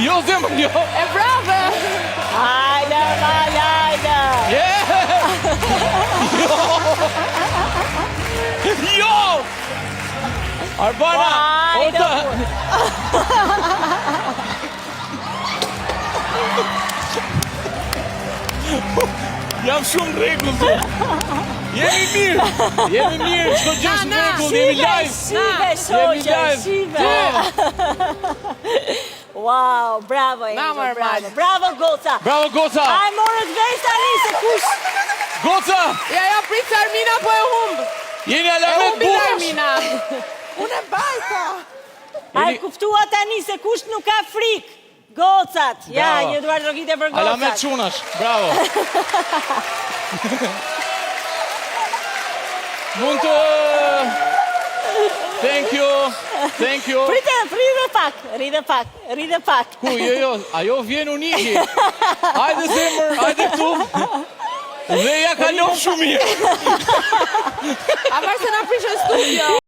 Jo, zemër, jo. E brave! Hajde, hajde, hajde. Yeah! Jo! Jo! Arbana! Hajde, Ota! Jam shumë në rregull tu. Jemi mirë. Jemi mirë, çdo gjë është në rregull, jemi live. Shive, Jemi shoqe, live. shive. Wow, bravo Enzo, normal. bravo. Bravo goca. Bravo goca. A e morët vesh tani se kush Goca, Ja, ja, prit se Armina po e humb. jeni E alamet humbi dhe burrash. Armina. Unë e bajta. A e kuptua tani se kush nuk ka frikë? Gocat. Ja, Bravo. një duartrokitje për gocat. Alamet çunash. Bravo. Mund të Thank you. Thank you. Prite, rri pak, rri pak, rri pak. Ku, jo, jo, ajo vjen uniki. Hajde zemër, hajde këtu. Dhe ja kalon shumë mirë. A marrë se na prishën studio.